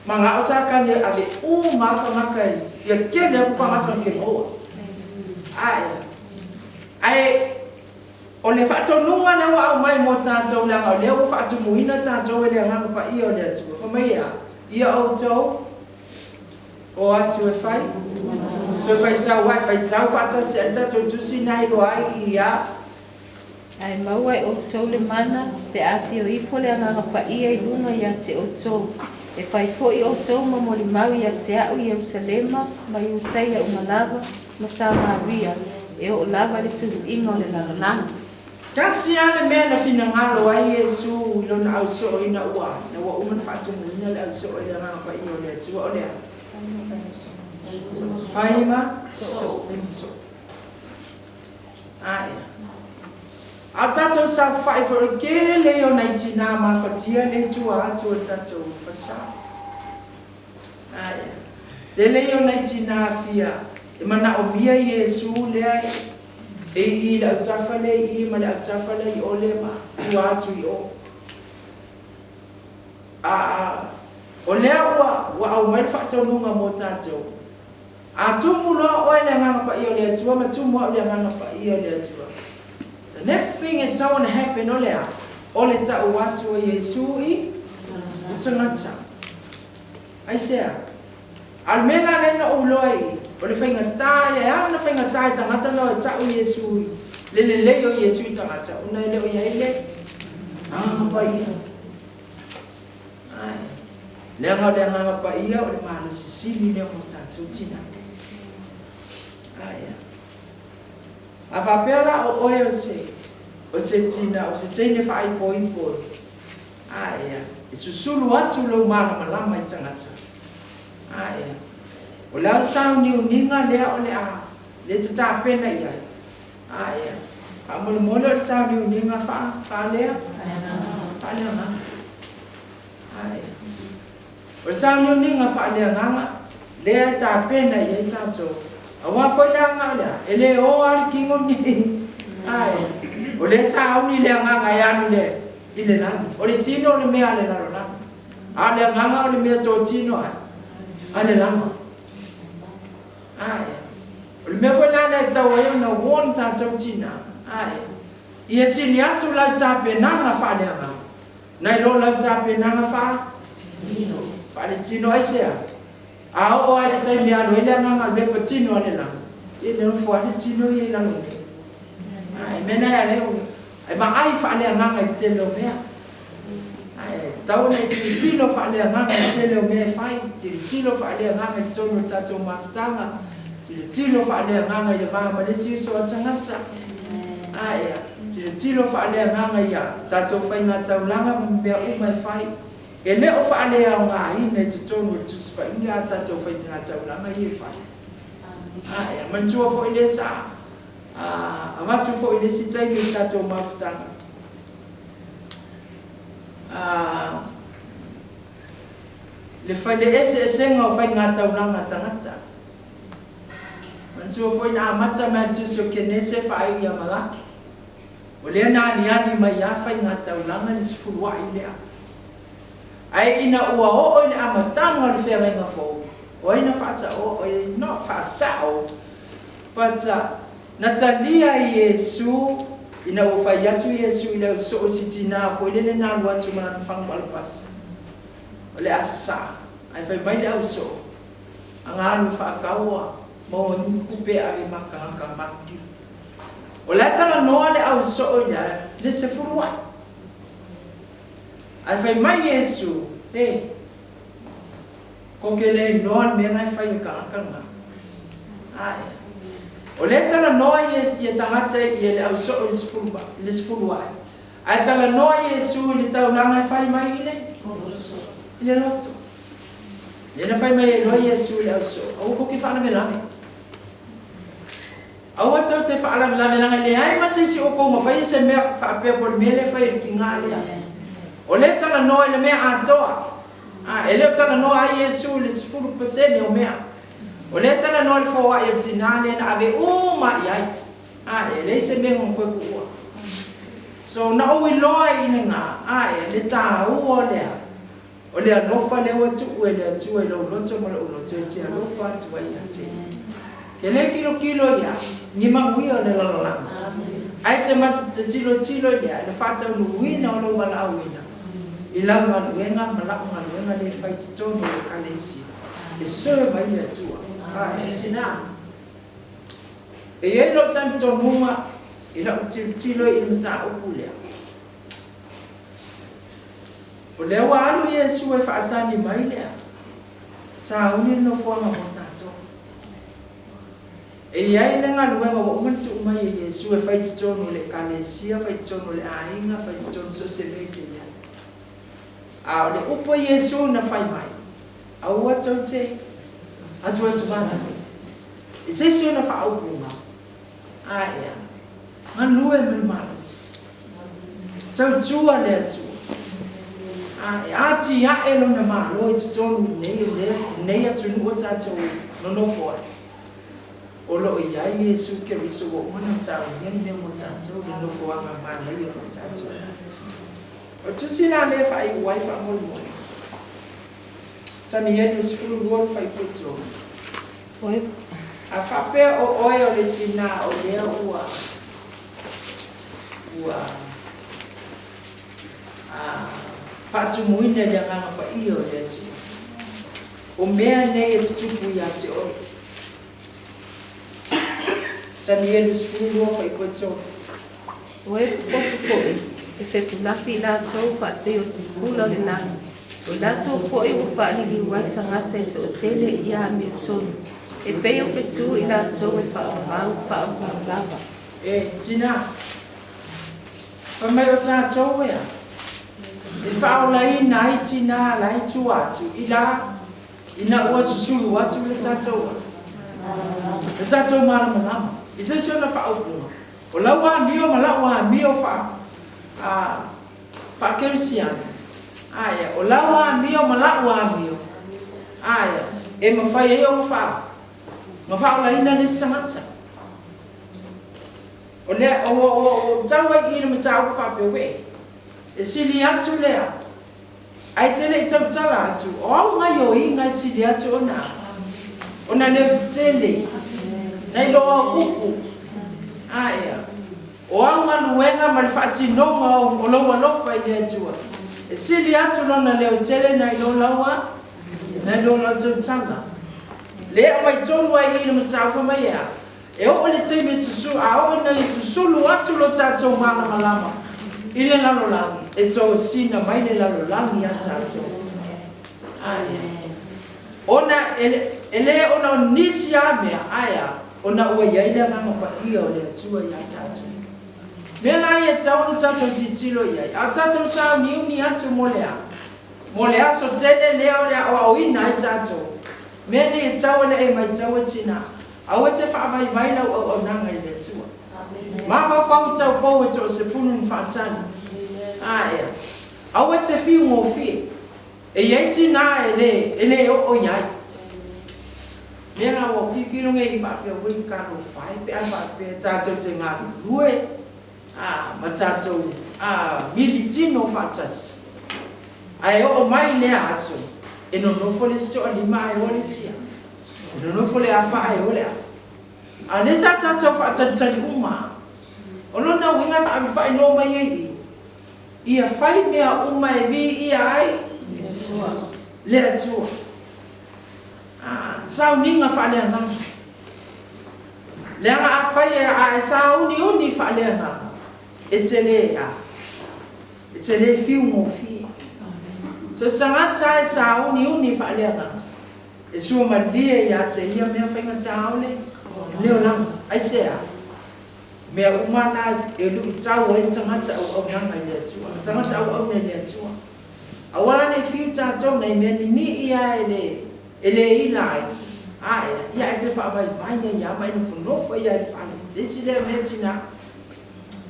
manao Satani e ave uma lava tagata i, ia tele atu tagata na te maua. Ae, ae o le faatonuga lea ua aumai mo tatou, leaga o lea ua faatumuina tatou e le Agaga Paia o le Atua, fai mai e a? Ia outou O atu e fai, toe faitau ae, faitau faatasi ae le tatou tusi na iloa ai ia. Ae maua e outou le mana, pe a afio ifo le Agaga Paia i luga ia te outou, e fai foi outou ma molimau ia te a'u i Ierusalema, ma Iutaia uma lava, ma Samaria, e oo lava i le tuluiga o le lalolagi. Tasi lava le mea na finagalo ai Iesu i lona ausoo ina ua, ina ua uma ona faatumuina le ausoo i le Agaga Paia o le Atua, o le a? Fai ma soo. Fai ma soo. Ae. A o tatou saofai foi, o le tele ia o nai tinā mafatia lea i tua atu o le tatou falesa. Ae. Tele ia o nai tinā fia e manaomia Iesu lea e i i le autafa lea i i ma le autafa lea i o lea ma tua atu i o. A, o lea ua, ua aumai le faatonuga mo tatou. A tumu loa oe i le Agaga Paia o le Atua ma tumu au i le Agaga Paia o le Atua. The next thing e tatau ona happen o le a? O le tau atu o Iesu i tagata. Aisea? A o le mea la lea na ou iloa i i, o le faigata ia, e ala ona faigata i tagata ona e tau Iesu i le lelei o Iesu i tagata, ona e le o i ai le Agaga Paia. Ae, leaga o le Agaga Paia o le malosi sili lea mo tatou tina. Ae, a faapea la o oe o se, o se tina, o se teine faaipoipo, Ae, e susulu atu lou malamalama i tagata. Ae, o le au sauniuniga lea o le a le te tapena i ai. Ae, faamolemole o le sauniuniga faa, faalea, faaleagaga. Ae, o le sauniuniga faaleagaga lea e tapena i ai tatou. Aua foi le aga o le a, e le o lava le tino lenei. Ae, o lea e sauni le agaga e alu i le i le lagi. O le tino o le mea a le lalolagi, a o le agaga o le mea totino ai a le lagi. Ae, o le mea foi la lea e tatau ai ona warn tatou tina, ae, ia sili atu lau tapenaga faaleagaga nai lo lau tapenaga faa-tino. Faale-tino aisea? A oo lava i le taimi e alu ai le agaga o le pepa tino a le lagi, ia le nofo lava le tino ia i lalo nei. Ae mea na e ala ai ona e vaai faaleagaga i le tele o mea. Ae tatau ona e tilotilo faaleagaga i le tele o mea e fai, tilotilo faaleagaga i totonu o le tatou mafutaga, tilotilo faaleagaga i le va ma le isi uso a tagata. Ae tilotilo faaleagaga i a tatou faigataulaga ma mea uma e fai. E le o faaleaogaina i totonu o le Tusi Paia a tatou faigataulaga ia e fai. Ae manatua foi lea sa avatu foi i le isi taimi i le tatou mafutaga. Le fai le eseesega o faigataulaga a tagata. Manatua foi na amata mai le Tusi o Kenese faaiu ia Malaki. O lea na aliali mai a faigataulaga le sefuluai lea. Ae ina ua oo i le amataga o le feagaiga fou, o ai na faasaoa, oi, not faasao, but na talia e Iesu, ina ua fai atu Iesu i le au soo i si tinā foi lele na alu atu ma lana fagu alapasa, o le a sasaa, ae fai mai le au soo, Aga alu e faataua, maua ni tupe e ave ma tagata matitiu. O la e talanoa le au soo i le sefuluai. Ae fai mai Iesu, E, ko ke le iloa le mea na e fai e tagata lena. Ae, o lea e talanoa ia tagata ia le au soo i le sefuluai, ae talanoa Iesu i le taulaga e fai mai i le i le loto. Lea na fai mai ai loa Iesu i le au soo, Aua tou te faalavelave. Aua tou te faalavelave leaga e leai ma se isi o outou na faia se mea faapea po o le mea lea e fai e le tiga lea. O lea e talanoa i le mea atoa. A, e le o talanoa ai Iesu i le 10% o mea. O lea e talanoa i le foai a le tinā lea na ave uma i ai. A, e leai se mea na toe tuua. So, na ou iloa i lena, a, e le taua o lea. O le alofa lea ua tuu e le Atua i lou loto ma lo'u loto e te alofa atu ai ia te ia. Ke le tilotilo ia ni manuia o le lalolagi, ae te ma te tilotilo ia i le faataunuuina o lou valaauina i lau galuega ma la'u galuega lea e fai i totonu o le Ekalesia e serve ai le Atua. Ae, tina, e i ai lou talitonuga i la'u tilotilo i le mataupu lea, O lea ua alu Iesu e faatali mai lea sauni le nofoaga mo tatou. E i ai le galuega ua uma ona tuu mai e Iesu e fai i totonu o le Ekalesia, fai i totonu o le aiga, fai i totonu so o se mea i te i ai. A o le upu a Iesu na fai mai, Aua tou te atuatuvana. I se isi ona faaupuga, Ae a, galue ma le malosi. Tautua le Atua. Ae atiae Lona Malo i totonu i lenei atunuu o tatou nonofo ai. O lo o i ai Iesu Keriso ua uma ona saunia le mea mo tatou, le nofoaga manaia mo tatou. O le tusi la lea e faaiu ai faamolemole, Tanielu 12 le fuaiupu 3. A faapea o oe o le tinā o lea ua ua faatumuina i le Agaga Paia o le Atua, o mea nei e tutupu ia te oe. Tanielu 12 fuaiupu 3. O e popoto foʻi, e fepulafi i latou faapei o pupula o le lagi, o i latou foʻi ua faaliliu ai tagata e toatele i amiotonu, e pei o fetu i latou e faavavau faavavau lava. E tinā, fai mai o tatou ea, e faaolaina ai tinā la i tua atu i la ina ua susulu atu le tatou le tatou malamalama i se isi ona faaupuga. O lau amio ma la'u amio faa, a, faa-kerisiano, aea, o lau amio ma la'u amio, aea, e mafai ai ona faa, ona faaolaina le isi tagata. O lea, ua, ua, ua tau ai i i le mataupu faapea, uē, e sili atu lea, ae te le i tautala atu, o au gaioiga e sili atu ona, ona leo tetele, nai lo au upu. Aea, o au galuega ma le faatinoga o lou alofa i le Atua, e sili atu lona leo tele nai lo lau a, nai lo lau tautala. Lea aumai tonu ai i i le mataupu mai ea, E oo i le taimi e susu, a oo ina ia susulu atu lo tatou malamalama i le lalolagi, e tosina mai le lalolagi iā tatou. Ae, ona e, e le ona o nisi lava mea, ae a, ona ua i ai le Agaga Paia o le Atua iā tatou. Mea la ia e tatau ona tatou tilotilo i ai, a o tatou sauniuni atu mo le a? Mo le aso tele lea o le aoaoina ai tatou. Mea nei e tatau ona e matau e tinā. Aua e te faavaivai lau auaunaga i le Atua. Mafaufau i taupou e toasefulu na faatali. Ae a. Aua e te fiu gofie. E i ai tinā e le, e le oo i ai. Mea la ua tilotilo nei i faapea oi talofa e pe a faapea tatou te galulue a ma tatou a militino faatasi. Ae oo mai lea aso, e nonofo le isi toalima ae o le isi afa. E nonofo le afa ae o le afa. A o lea sa tatou faatalitali uma. O lona uiga e faailoa mai ai i i, ia fai mea uma e viia ai le Atua. Sauniga faaleagaga. Leaga afai a e sauniuni faaleagaga, e te le a, e te le fiu gofie. So se tagata e sauniuni faaleagaga, e sua malie ia te ia mea faigata o le le olaga. Aisea? Mea uma na e luitau ai le tagata auaunaga i le Atua, le tagata auauna i le Atua. Aua la ne i fiu tatou nai mea ninii a e le e le ila ai, ae ia e te faavaivai ai lava ma e nofonofo ai lava i le fale. Le isi lea mea tina,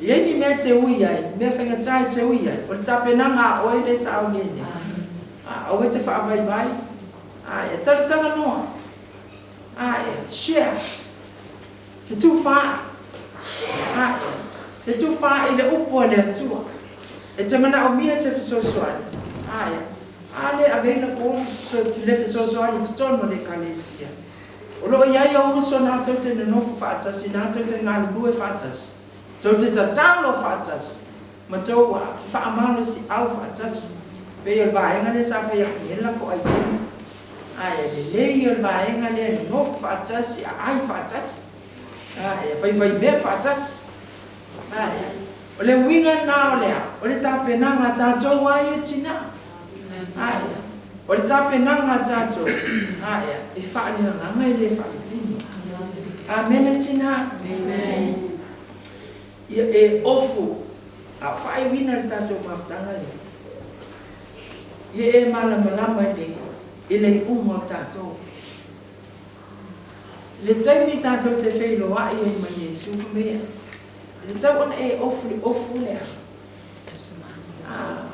e i ai ni mea e te ui ai, mea faigata e te ui ai, o le tapenaga a oe lea sa au nei nei. Aua e te faavaivai, ae talitaga noa, ae share, fetufaai, ae fetufaai i le upu a le Atua. E te manaomia se fesoasoani, ae a le available le fesoasoani i totonu o le Ekalesia. O lo o i ai ou uso latou te nonofo faatasi, latou te galulue faatasi, tou te tatalo faatasi, ma tou faamalosiau faatasi. Pei o le vaega lea sa fai atu nei le latou aitona. Ae lelei o le vaega lea nonofo faatasi, aai faatasi, ae faifaimea faatasi. Ae o le uiga lena o le a? O le tapenaga a tatou a ia tina. Ae o le tapenaga a tatou ae e faaleagaga e le faaletino. Amene tina. Ia e ofu a o faaiuina le tatou mafutaga lea. Ia e malamalama i le i le iuga o tatou. Le taimi tatou te feiloai ai ma Iesu mea, e tatau ona e ofu i le ofu lea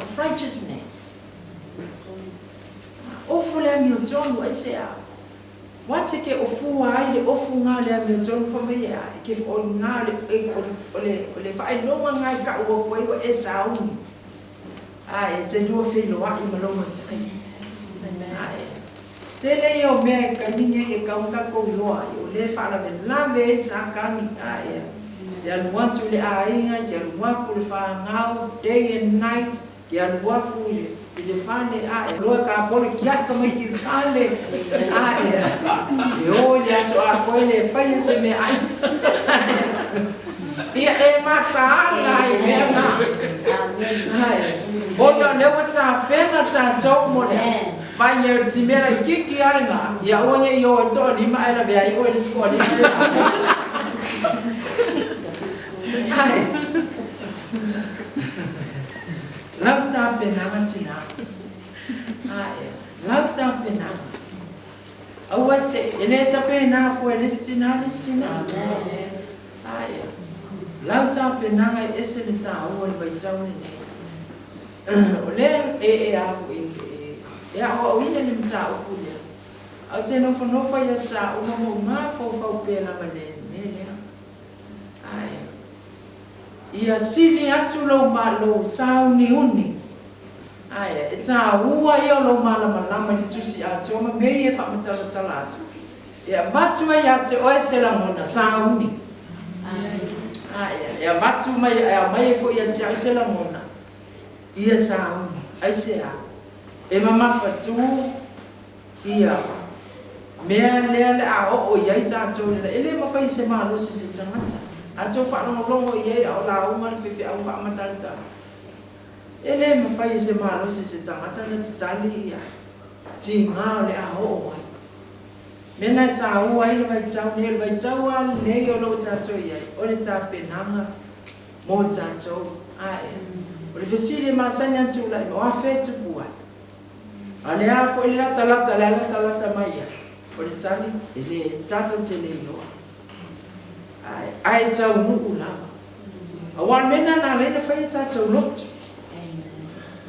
of righteousness. Ofu le amiotonu, aisea? Ua te ke ofua ai le ofu nga le amiotonu fa mai e a, e ke o nga le, o le, o le faailoga nga i ka'u aku ai ua e sauni. A e te lua feiloai ma lou matai. Ae, tele ia o mea e kani nei e kau tatou iloa ai, o lea e faalavelave ai Satani, ae, e alu atu i le aiga, ke alu atu i le fanau, day and night, ke alu atu i le, i le fale, ae, loa e kapole kia'i tamaiti i le fale, ae, e o i le aso atoa e le faia se meaai. Ia e mataala ai mea na. Ae, ona o lea ua tapena tatou mo le Mai nei o le simea laitiiti lava lena, ia aua ne i o ai le toalima ae lavea ai oe i le isi toalima lena. Ae, lau tapenaga tina. Ae, lau tapenaga. Aua e te, e le tapena fua e le isi tina le isi tina. Ae, lau tapenaga e ese le taua i le vaitau lenei. O lea e e a foi e e aoaoina le mataupu lea, ae ou te nofonofo ai aso sa uma ma ou mafaufau pea lava i le mea lea. Ae, ia sili atu lou lou sauniuni, ae, e taua ia o lou malamalama i le Tusi Atoa ma mea ia e faamatalatala atu, e avatu ai ia te oe se lagona sauni. Ae, e avatu mai, e aumai ai foi ia te au se lagona, ia sauni. Aisea? E mamafatu ia mea lea o le a oo i ai tatou i le E le mafai e se malosi se tagata. A tou faalogologo i ai a o lauga le faifeau faamatalatala, e le mafai e se malosi se tagata ona tatali ia tiga o le a oo ai. Mea na e taua ai le vaitau nei, o le vaitau lava lenei o lo o tatou i ai, o le tapenaga mo tatou. Ae, o le fesili e masani ona tulai mai, o afea e tupu ai? A o le a foi le latalata, le a latalata mai ai? O le tali, e le, tatou te le iloa. Ae, ae taunuu lava. Aua o le mea lena na ala ai ona fai a tatou lotu.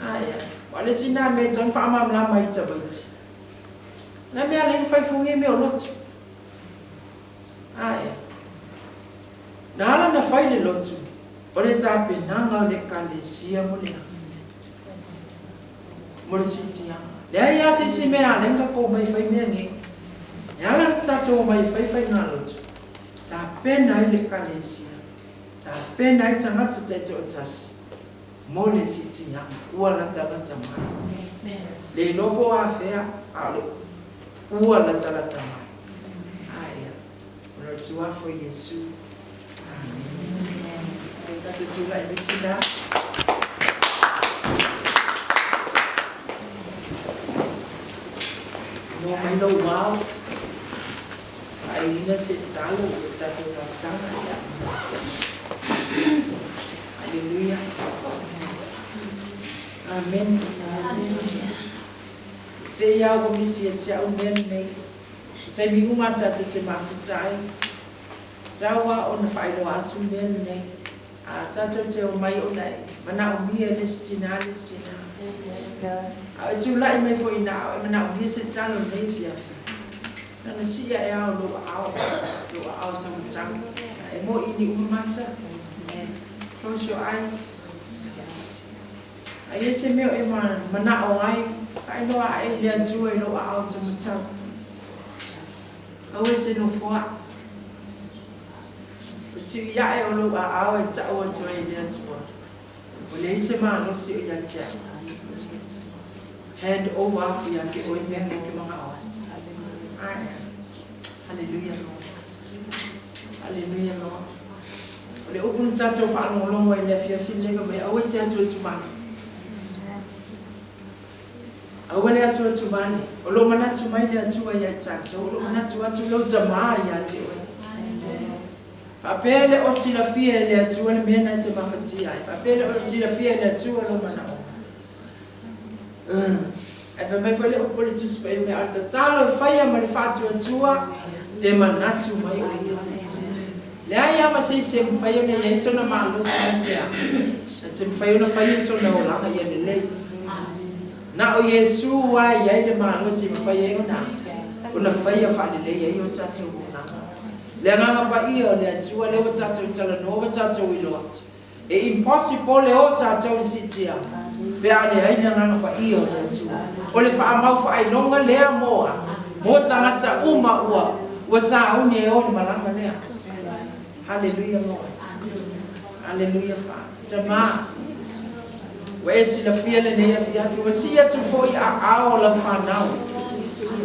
Ae, aua o le isi lena mea e tatau ona faamalamalama ai i tamaiti. O le a mea e ala ai ona fai fuga ia mea o lotu? Ae, na ala ona fai le lotu, o le tapenaga o le Ekalesia mo le lagi. Mo le siitiaga. Leai lava se isi mea a lea na tatou omai e fai mea nei. E ala le tatou omai e fai faigalotu, tapena ai le Ekalesia, tapena ai tagata taitoatasi mo le siitiaga ua latalata mai. Le iloa po o afea, a o le ua latalata mai. Aia, ona o le Suafa o Iesu. Amene. Tatou tulai mai tina. Noa mai lou ao. Faailiina se tatalo i le tatou mafutaga. Haleluia. Amene. Te ia ua misi ia te au mea lenei. Taimi uma tatou te mafuta ai. Tatau lava ona faailoa atu le mea lenei. A tatou te omai ona e manaomia e le isi tina le isi tina. A o e tulai mai foi ina a o e manaomia se talo i lenei afiafi, na ona sii ae lava o lou aao, lou aao taumatau, e moi i ni uma mata. Close your eyes. A i ai se mea o e manao ai, faailoa ae i le Atua i lou aao taumatau. Aua e te nofoaʻi. O siʻi aʻe o lou aao e taʻu atu ai i le Atua, ua leai se malosi o ia te aʻu. Hand over aku iā te ʻoe mea nei ke manaʻo ai. Ae. Haleluia Lord. Haleluia Lord. O le upu na tatou faalogologo ai i le afiafi lenei fai mai, aua e te atuatu vale. Aua le atuatu vale, o lo o manatu mai le Atua ia i tatou, o lo o manatu atu lou Tama ia te oe. Faapea e le o silafia e le Atua le mea na e te mafatia ai, faapea e le o silafia e le Atua lou manaoga. Ae fai mai foi le upu a le Tusi Paia mea, a o le tatalo e faia ma le faatuatua, e manatu mai o Ia. Leai lava ma se isi e mafai ona i ai sona malosi mai te au, na te mafai ona faia sona olaga ia lelei. Na o Iesu lava e i ai le malosi e mafai ai ona ona faia faalelei ai o tatou olaga. Le Agaga Paia o le Atua lea ua tatou talanoa ua tatou iloa, e impossible le o tatou i siitia pe a leai le Agaga Paia o le Atua. O le faamau faailoga lea mo a? Mo tagata uma ua ua sauni e o i le malaga lea. Haleluia Lord. Haleluia Father. Tama, ua e silafia lenei afiafi, ua sii atu foi aao o lau fanau.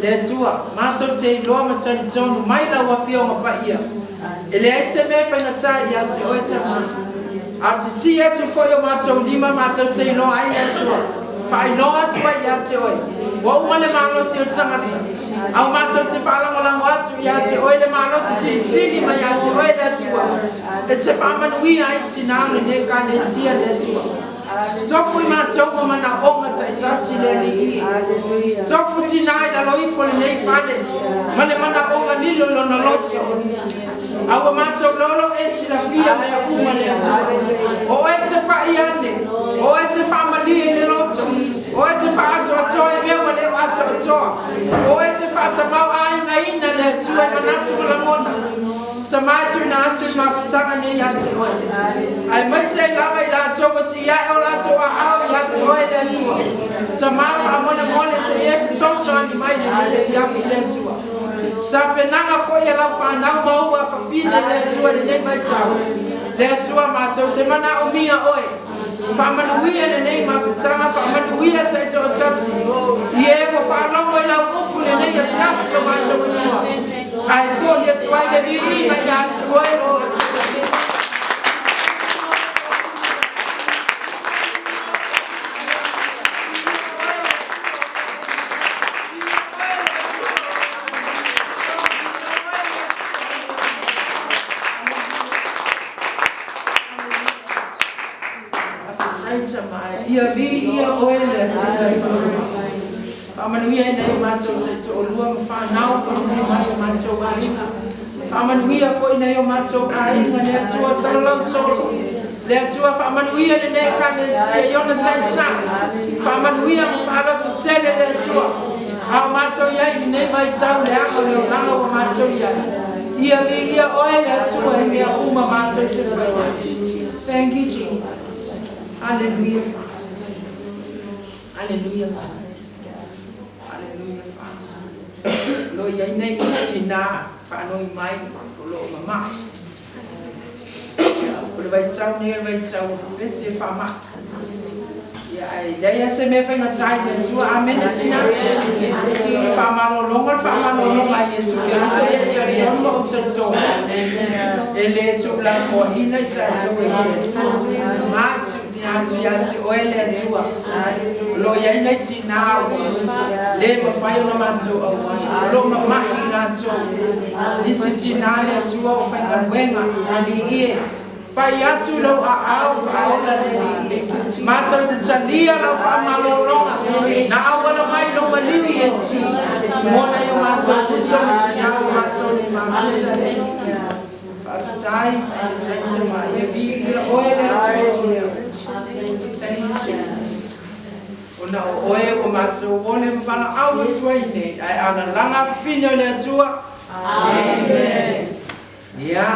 Le Atua, matou te iloa ma talitonu mai lau Afioga Paia, e leai se mea e faigata ia te oe, Tama. A o le sisii atu foi o matou lima matou te iloa ai le Atua, faailoa atu ai ia te oe, ua uma le malosi o le tagata, a ua matou te faalagolago atu ia te oe le malosi silisili mai ia te oe le Atua. E te faamanuia ai tinā o lenei Ekalesia le Atua. Tofu i matou ma manaoga taitasi le Alii. Tofu tinā i lalo ifo o lenei fale ma le manaoga lilo i lona loto. A ua matou lolo e silafia mea uma le Atua. O oe te paʻi ane, o oe te faamalie i le loto, o oe te faaatoatoa i mea ua le o atoatoa, o oe te faatamaoaigaina le Atua i manatu ma lagona. Tama e tuuina atu i mafutaga nei ia te oe, aemaise ai lava i latou ua sii ae o latou aao ia te oe le Atua. Tama faamolemole se i e fesoasoani mai lenei afiafi i le Atua. Tapenaga foi a lau fanau maua fafine i le Atua i lenei vaitau. Le Atua matou te manaomia oe. Faamanuia lenei mafutaga, faamanuia taitoatasi i e ua faalogo i lau upu lenei afiafi o matou Atua. Ae foli atu ai le viiga ia te oe o Atua. Faafetai Tama, ia viia oe le Atua i lou Faamanuia ai nai o matou taitoalua ma fanau faamanuia mai o matou aiga. Faamanuia foi nai o matou aiga le Atua salalau solo. Le Atua faamanuia lenei Ekalesia i ona taitai. Faamanuia ma faalototele le Atua. A o matou i ai i lenei vaitau leaga o le olaga ua matou i ai. Ia viia oe le Atua i mea uma matou te faia. Thank you Jesus. Hallelujah Father. Aleluia. Aleluia. O lo o i ai nei tinā faanoi mai o lo o mama'i. O le vaitau nei o le vaitau o pepesi e faama'i. Ia ae leai lava se mea e faigata i le Atua. Amene tinā. O le faamalologa o le faamalologa a Iesu Keriso ia e talitonu ma ou talitonu. E le tuulafoaiina i tatou e le Atua. Tama ina atu ia te oe le Atua. O lo o i ai nai tinā ua le mafai ona matou auai. O lo o mama'i i latou. Nisi tinā le Atua o faigaluega, Alii e. Pai atu lou aao faaola le Alii. Matou te talia lau faamalologa na auala mai i lou maliu Iesu mo nai o matou uso ma tinā ua matou le mafuta le Alii. Faafetai, faafetai Tama. Ia viia oe le Atua. Thank you, Jesus. Ona o oe ua matou ole ma valaau atu ai nei, ae alalaga fafine o le Atua. Amen. Ia.